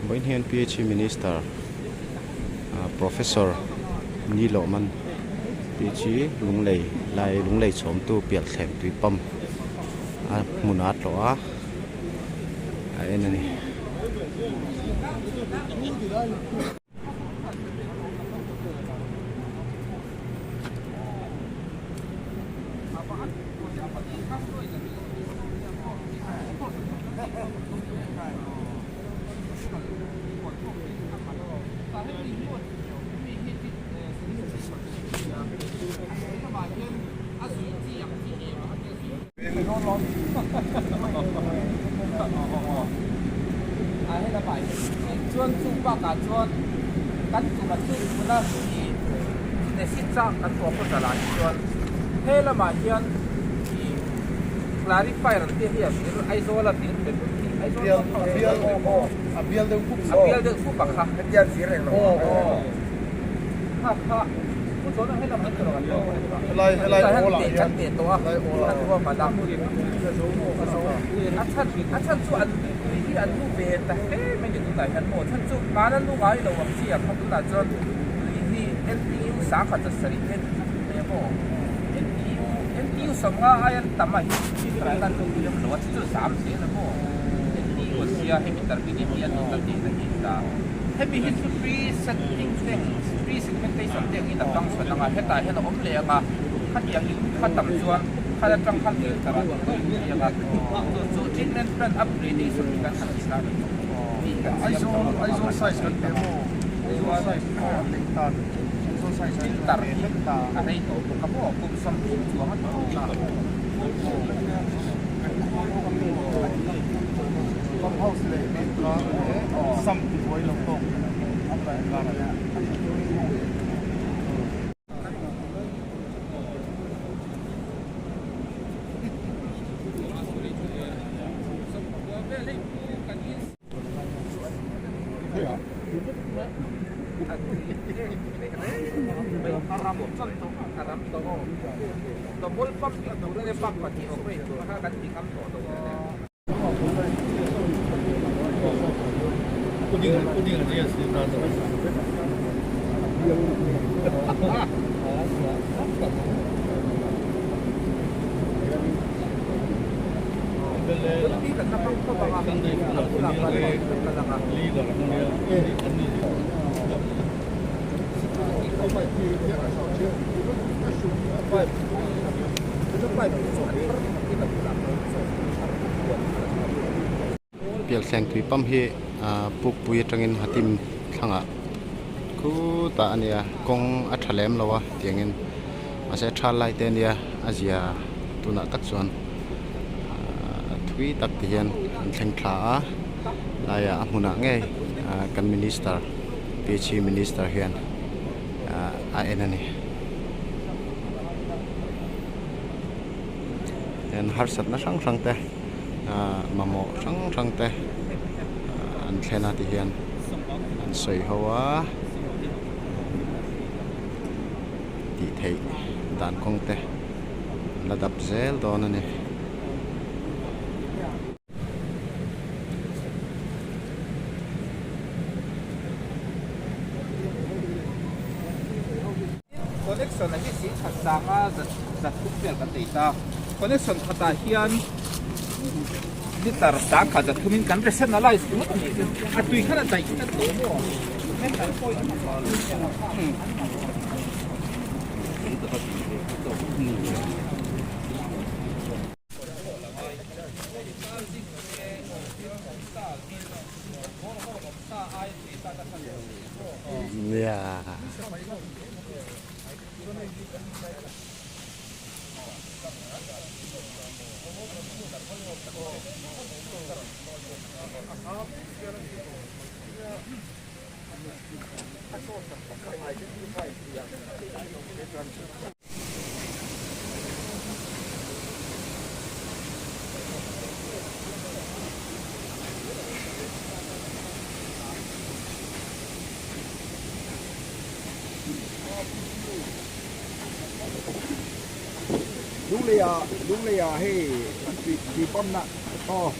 Vawiin hian PHE Minister Professor Ni Lawhman PHE Lunglei lai Lunglei chhawmtu pialthleng tui pump a hmun a tlawh a a en a ni. Chuan chu bakah chuan kan tumah chu tuna ih acid chang kan tuah phawt lah hi chuan he lamah hian ih clarifier ang te hi a vir Aizawl a vir pe bawk hi Aizawl a bial a bial deuh khup a bial deuh khup a kha hetiang vir reng lo kha kha Helai helai awl ah hian helai awl ah a chhan a chhan chu an tui hi an lu ve ta hle mai ni tunah hian maw chhan chu hmana lu ngai lo ang chi ah kha tunah chuan tui hi NTU sangkhat zat sarih te thlap mai a maw NTU NTU sawmnga aia tam ah hian tui an lu lem lo a chu chu zam zel a maw NTU a sia hemi turbine hi an kan tih na hi ta hemi hi chu pre setting tank pre Segmentation te angin a function anga hetah hian a awm leh anga khatiang in kha tam chuan khat atang khan filter a tih daih mai anga chu chu treatment plant upgradation hi kan han ti ta ni tih kan siam tawh a Aizawl size kan pe maw Aizawl size pawh an lei tan Aizawl size filter hi a rei tawh bawk a maw kum 30 chuang a ni tawh a Pump house leh sam ti buai lo tawk a kar a. Pialthleng tui pump hi pukpui atangin hatim thlangah khutah a nia kawng a tha lem lo a tiangin mahse a thal lai te a nia a zia tunah tak chuan thui tak ti hian an thleng thla a laiah a hmunah ngei kan minister P_H_E minister hian a en a ni. Hian harsatna hrang hrang te ahh mamawh hrang hrang te an thlen a ti hian an sawi ho a tih theih dan kawng te an la dap zel dawn a ni. Connection a hi sing khat sanga zat thum vel kan nei ta. Connection khatah hian liter sang khat zat thumin kan rationalize ringawt a ni. A tui khan a daih khan a tawh maw? Meter pawhin a Nia. Lungleia Lungleia hei an tui tui pump na aw.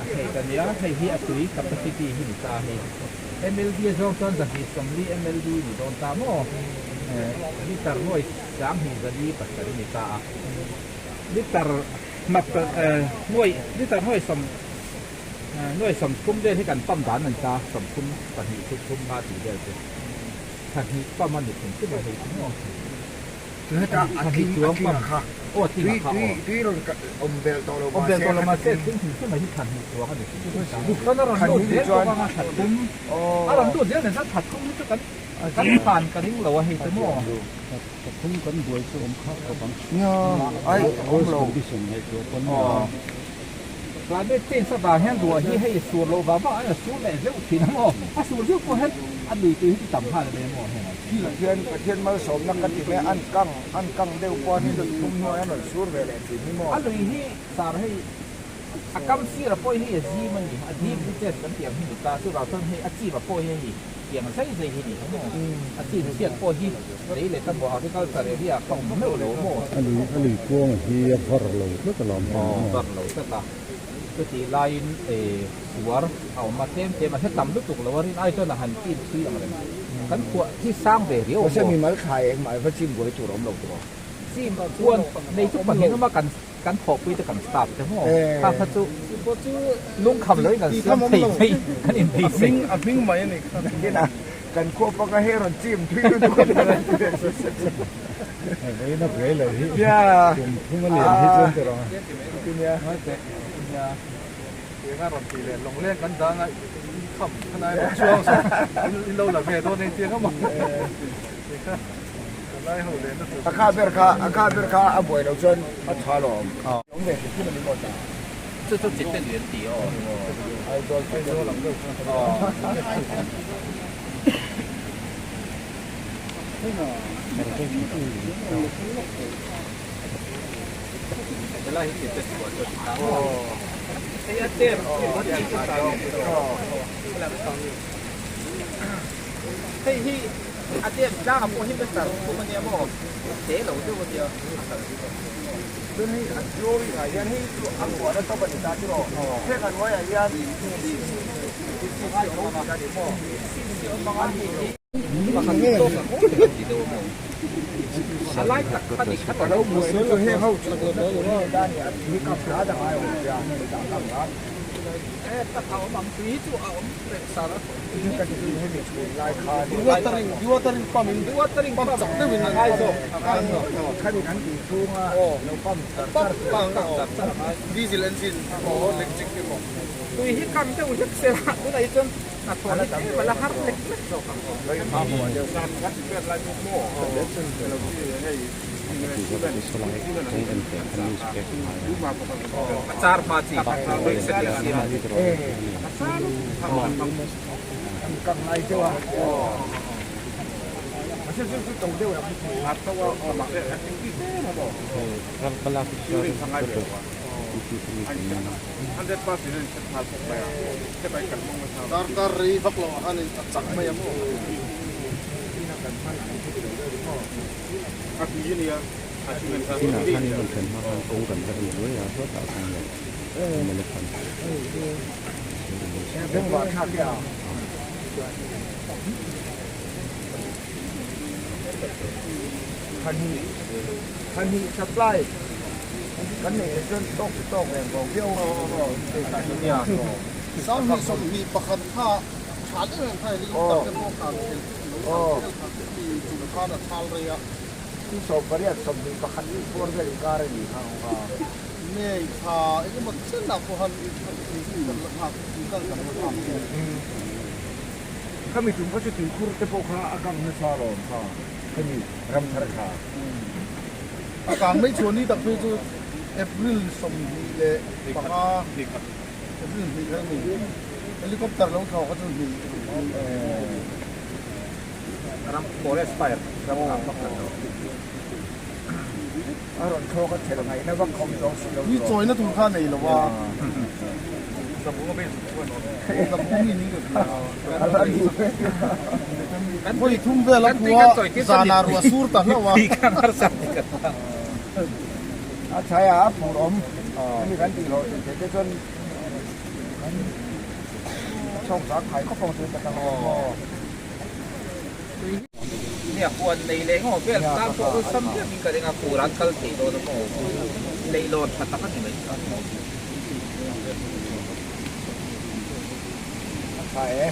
Hei ka nia, hei hi a tui capacity hi ni ta hei. MLD a zawng chuan 240 MLD ni dawn ta maw? Liter nuai 27 ni ta a. Liter nuai liter nuai sawm nuai 30 vel hi kan pump dan a ni ta, 30 pahnih thum thum nga tih vel chu. Thahnih pump a ni thum thum a hei chu maw? Heta a tling a tling a kha tui tui rawn awm belh tawh lo mahse nia ai awm lo. Climate change avang hian ruah hi hei sur loh vang vang a sur leh zeuh thin a maw? A sur zeuh pawh hian a lui tui hi chu tam nghal ve maw heng ang chu. Pathian Pathian malsawmna ka ti mai an kang an kang deuh pawh hi rawn thum hnuai an rawn sur ve leh thin hi maw? A lui hi sar hei a kam sir a pawh hi a zim a ni, a deep reaches kan tih ang hi ni ta, chuvang chuan hei a chim a pawh hi hei tiang zai zai hi ni a maw? A chim chhiat pawh hi lei leh ka maw agriculture area kha awm meuh lo maw? A lui a lui kuang hi a var lo tlat alawm heng maw? Aw var lo tlat a, chutih laiin suar a awm a tlem tlem a hre tam lutuk lo a rin ai chuan a han chim thui ang reng kan khuah hi sang ve riau a maw? Mahse mimal thlai engmah va chim buai tur a awm lo tawh a. Chim chuan nei chu pahnih awm a kan kan thawhpui te kan staff te maw kha kha chu lungkham loin kan siam thei mai kan inbeisei. A hming mai a ni kha. Nakinah kan khuah panga hei rawn chim thui lutuk a ni. Vawiin a buai lo hi kum thum a lian hi chuan tawh ang a. Tianga rawn tih leh lawngleng kan dang a inkham khanai rawn chuang sawn in lo la ve dawn eng tiang a maw. A kha ber kha a kha ber kha a buai lo chuan a tha lawm. Awm ve hrim hrim a ni maw ta. Chu chu chite lui an ti aw. Aizawl Aizawl ang deuh chuan. Helai hi chite chhuah chu a ti ta maw. Hei a chem hei hi A tlem tlang a pawh hi meter thum a nia maw? Te lo deuh a nia a kal hi pawh. Chuan hei a drawing ah hian hei chu a kuahna tawp a ni ta tiraw? Heng a hnuaiah hian a ngai tho tih a ni maw? A lai tak kha ni kha A lo buaina chu heng ho chu na tur hi ta a ni a tui hi kap hla dang ai awm sia dah kap hla. E tak a awm ang tui hi chu a awm reng sar a. Dewatering pump in dewatering pump chak deuh in a ngai zawk khami kan tih chhunga lo pump char char char diesel engine emaw electric emaw tui hi kang deuh hlek se la tunah hi chuan hnathawh hi tlem a la har lek lek zawk ang a char hma chi Darkar rei vak lo ah khan a chak mai ang aw. A tui a nia. Chinah khan in rawn thlen hma khan kawng kan va en ruai a hlawtah khan elephant Sanghnih 21 kha tha deuh em kha helicopter te pawh khan lo khan chung khan a thal rei a. 8 21 bawr vel inkar a ni kha ang kha. Nei tha engemaw chenah pawh han kan la nghak kal kan la nghak hian. Khami tum kha chu tuikhur te pawh kha a kang nasa alawm kha khami ramthar kha. A kang mai chhuah ni tak phei chu April 25 April hnih kha a ni. Helicopter lo thlawh kha chu hnih. Ram forest fire ram kang vak kan lo. A rawn thlawk a thelh ngaihna vak awm zawng si lo Ni chawina tur kha nei lo a. Vawi thum vel a khua zana ruah sur ta hlauh a. A chhai a a phur awm hemi kan tih hlawh thei te chuan kan chhawk zak khai khawp ang chu ta tang aw. Nia huan nei leh ngaw vel tan pawh awlsam viau in ka ring a fur an kal thei dawn a maw leihlawn tha tak a ni mai. A tha e.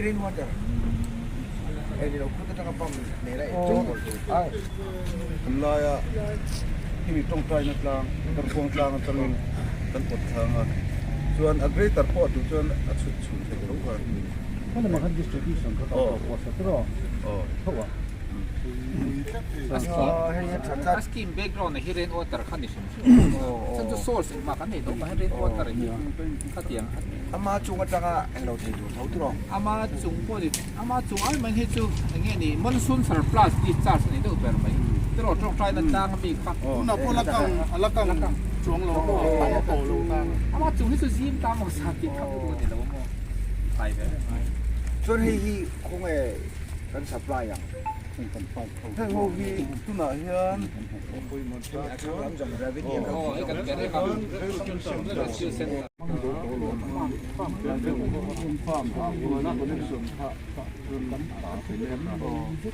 Hei rain water hei ni lo khut atanga pump nei la eng chaw pawlh tur. Kan laia hemi tawngtaina tlang Darkhuang tlang atangin kan pawt thlang a, chuan a greater pawh duh chuan a chhut chhun theih tho kha. Aw. A scheme background ah hi rain water kha ni hrim hrim a, chhan chu source engmah kan nei lo mah hian rain water hi khatiang a ni. Ama chung atanga englo thei tur tho tur aw. Ama chung pawh ni, ama chung ai mai hi chu eng nge ni monsoon surplus discharge a ni deuh ber mai. Tiraw tawngtaina tlang ami kha. Tunah pawh la kang a la kang chuang lo a a tawh lo ta. Ama chung hi chu zim ta maw sa tih kha pawh a ni lo maw. Kai ve reng ai. Chuan hei hi khawnge kan supply ang. Heng ho hi tunah hian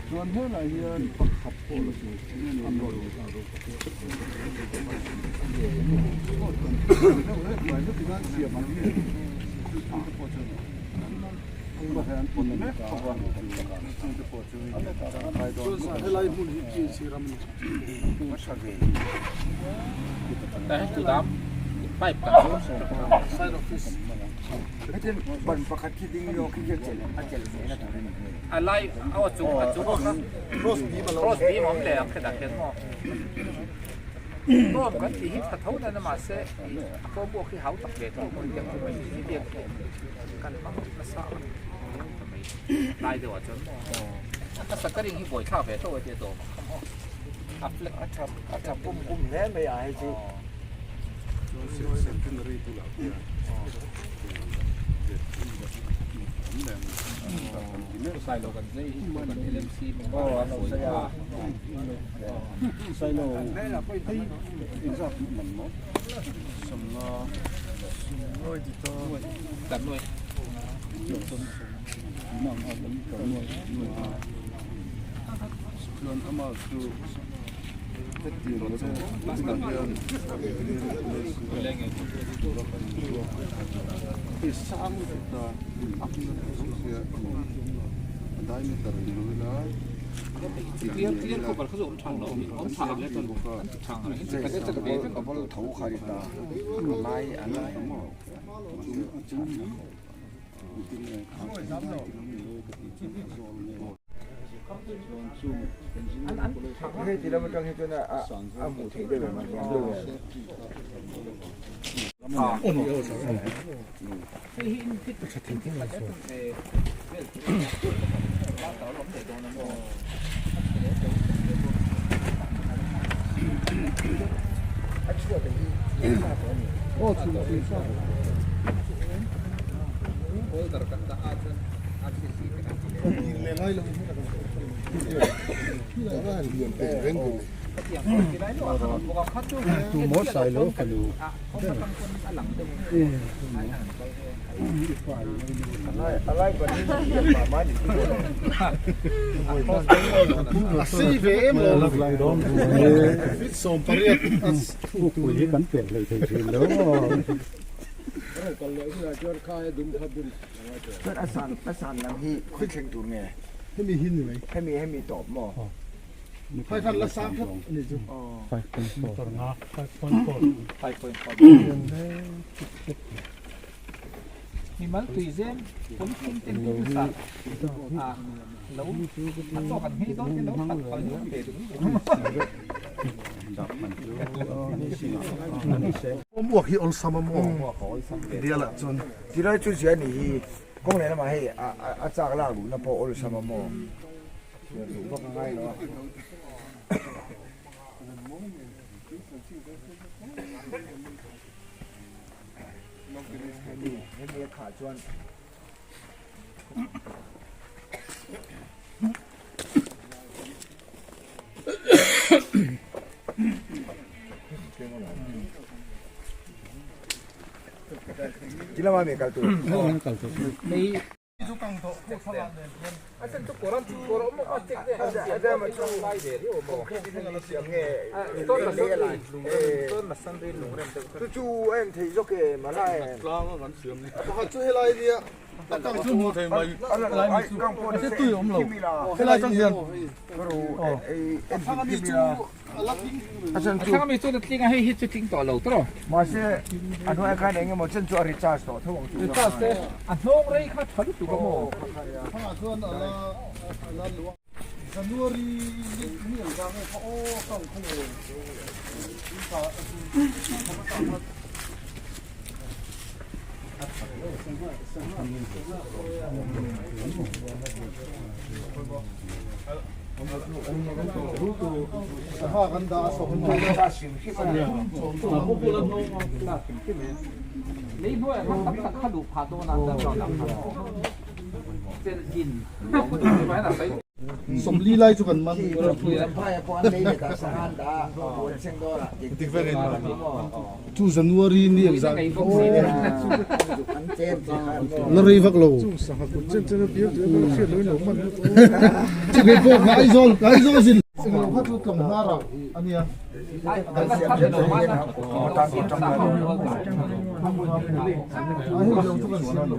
chuan helai hian pakhat pawh la chu Helai hmun hi PNC ram a ni. Side office. Cross beam a lo Cross beam awm leh ang khetah khian maw. Dawm kan tih hi tha tho dan a mahse a kawngbuak hi hau tak ve tho maw tiang chu mai hi biak hi kan hmang nasa a mai lai deuh ah chuan maw a shuttering hi buai thlak ve tho a tia dawm ang kha maw a flag a tha a tha pum pum hle mai a hei chu. Sailo kan zai hi kan LMC member Sailo hei engzat man maw sawmnga nuai ti ta kan nuai chuan ama chu hetiang lo chu tunah hian hei sang lutuk ta a diameter ni lo ila. Hei ti lam atang hi chuan a hmuh theih deuh em a hniam deuh em. A chhuat hi sa tawh a ni. A sei ve em lo fit 18 a Thupui hi kan pek hlei thei thin lo Chuan a san a san lam hi khawi thleng tur nge? Hemi hi ni mai. Hemi hemi tawp maw? Phai khan la sang tlat a ni chu. Mimal tui zem pawm thum te hming sa a lo a chaw kan nghei dawn te lo khat phal hi ve duh Awm uak hi awlsam a maw? Bialah chuan. Tilai chu zia ni hi kawng leh lamah hei a chak lak luhna pawh awlsam a maw? Duh vak a ngai lo a. Hemi hemi a khah chuan Ti lama mi kal tur. Chu chu a en thei zawk e malai. Pakhat chu helai nia. Kang chu hmu thei mai lai mi chu a tui awm lo helai tang hian A thlang ami chu a tling a hei hi chu tling tawh lo tawh. Mahse a hnuai khan eng emaw chen chu a recharge tawh tho ang chu. Recharge te a hnawng rei kha tha lutuk a maw. Thangah chuan a la a la luah January ni ang zang nge kha aw kang kha le tha 40 lai chu kan man. Chu January ni ang zah la rei vak lo. Chu kei pawh ka Aizawl ka Aizawl zin. Englo kha chu tlawng hnar ah a nia. A hei lo chu kan siam lo.